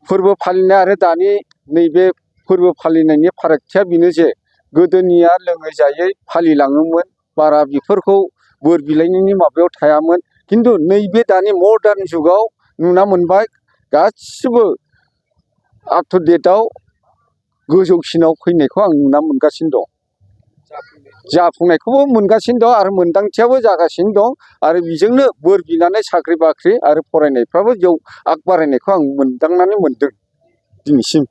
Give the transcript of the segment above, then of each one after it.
फोरबो फालिनाय आरो दानि नैबे फोरबो फालिनायनि फारागथिया बेनो जे गोदोनिया लोङै जायै फालिलाङोमोन बारा बेफोरखौ बोर बिलायनायनि माबायाव थायामोन किन्तु नैबे दानि मडार्न जुगाव नुना मोनबाय गासिबो आप टु डेटआव गोजौसिनाव फैनायखौ आं नुना मोनगासिनो दं जाफुंनायखौबो मोनगासिनो दं आरो मोनदांथियाबो जागासिनो दं आरो बेजोंनो बोर बिनानै साख्रि बाख्रि आरो फरायनायफ्राबो जौ आग बारायनायखौ आं मोनदांनानै मोनदों दिनैसिम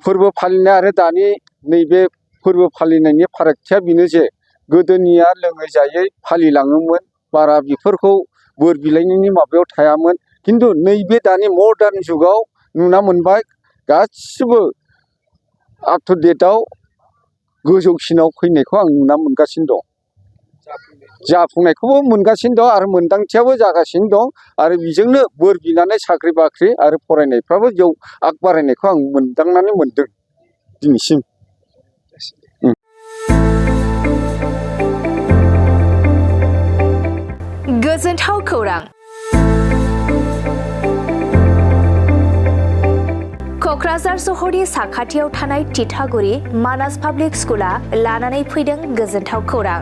फोरबो फालिनाय आरो दानि नैबे फोरबो फालिनायनि फारागथिया बेनो जे गोदोनिया लोङै जायै फालिलाङोमोन बारा बेफोरखौ बोर बिलायनायनि माबायाव थायामोन किन्तु नैबे दानि मडार्न जुगाव नुना मोनबाय गासिबो आप टु डेटआव गोजौसिनाव फैनायखौ आं नुना मोनगासिनो दं जाफुंनायखौबो मोनगासिनो दं आरो मोनदांथियाबो जागासिनो दं आरो बेजोंनो बोर बिनानै साख्रि बाख्रि आरो फरायनायफ्राबो जौ आग बारायनायखौ आं मोनदांनानै मोनदों दिनैसिम गोजोनथाव खौरां क'क्राझार सहरनि साखाथियाव थानाय तितागुरि मानास पाब्लिक स्कुला लानानै फैदों गोजोनथाव खौरां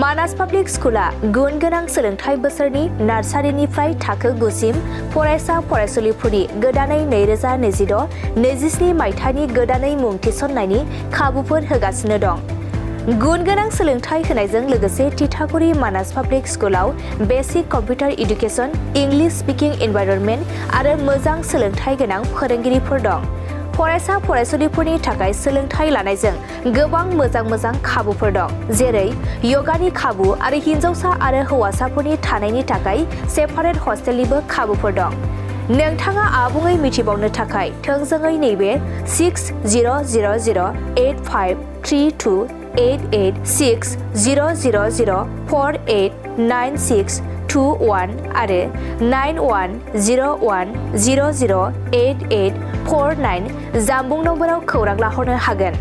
मानास पाब्लिक स्कुला गुन गोनां सोलोंथाइ बोसोरनि नार्सारिनिफ्राय थाखो 9 सिम फरायसा फरायसुलिफोरनि गोदानै 2026-27 मायथाइनि गोदानै मुं थिसननायनि खाबुफोर होगासिनो दं। गुन गोनां सोलोंथाइ होनायजों लोगोसे तितागुरि मानास पाब्लिक स्कुलाव basic computer education, English speaking environment आरो मोजां सोलोंथाइ गोनां फोरोंगिरिफोर दं। फरायसा फरायसुलिफोरनि थाखाय सोलोंथाइ लानायजों गोबां मोजां खाबुफोर दं, जेरै यगानि खाबु आरो हिन्जावसा आरो हौवासाफोरनि थानायनि थाखाय सेपारेट हस्टेलनिबो खाबुफोर दं। नोंथाङा आबुङै मिथिबावनो थाखाय थोंजोङै नैबे 600083286000489621 आरो 9101008849 जानबुं नम्बराव खौरां लाहरनो हागोन।